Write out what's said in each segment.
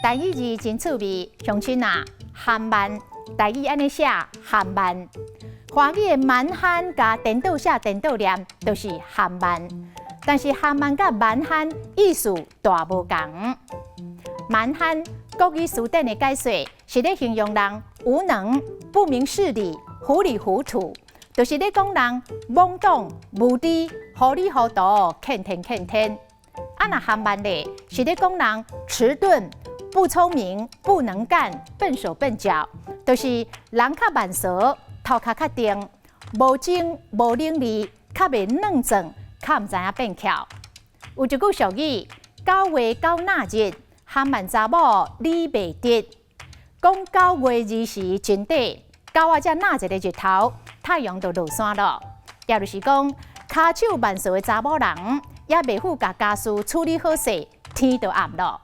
台語字真趣味，鄉親啊，含慢，台語按呢寫含慢，華語的蠻漢佮顛倒寫顛倒念，就是含慢。但是含慢佮蠻漢意思大無仝。蠻漢國語辭典的解說是咧形容人無能、不明事理、糊裡糊塗，就是咧講人懵懂無知、糊裡糊塗、欠天欠天。啊，若含慢咧，是咧講人遲鈍、不聰明、不能幹、笨手笨腳，就是人較慢趖，頭殼較定，無精無能力，較袂軟轉，較毋知影變巧。有一句俗語：九月九若日，含慢查某理袂直。講9月20真短，九仔才若一个日頭，太陽就落山了。也就是講，跤手慢趖的查某人，猶袂赴共家事處理好勢，天就暗了。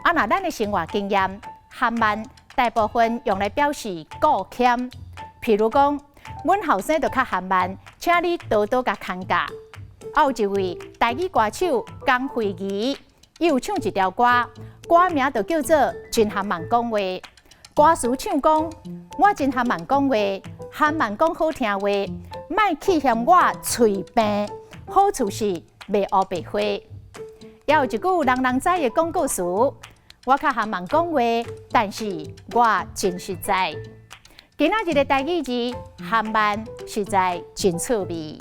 啊，若咱的生活經驗，含慢大部分用來表示顧儉。譬如講，阮後生就較含慢，請你多多共牽教。啊，有一位台語歌手江惠儀，伊有唱一條歌，歌名就叫做《真含慢講話》。歌詞唱講：我真含慢講話，含慢講好聽話，莫去嫌我喙病，好處是袂烏白花。也有一句人人知的廣告詞：我較含慢講話，但是我真實在。今仔日的台語字含慢實在真趣味。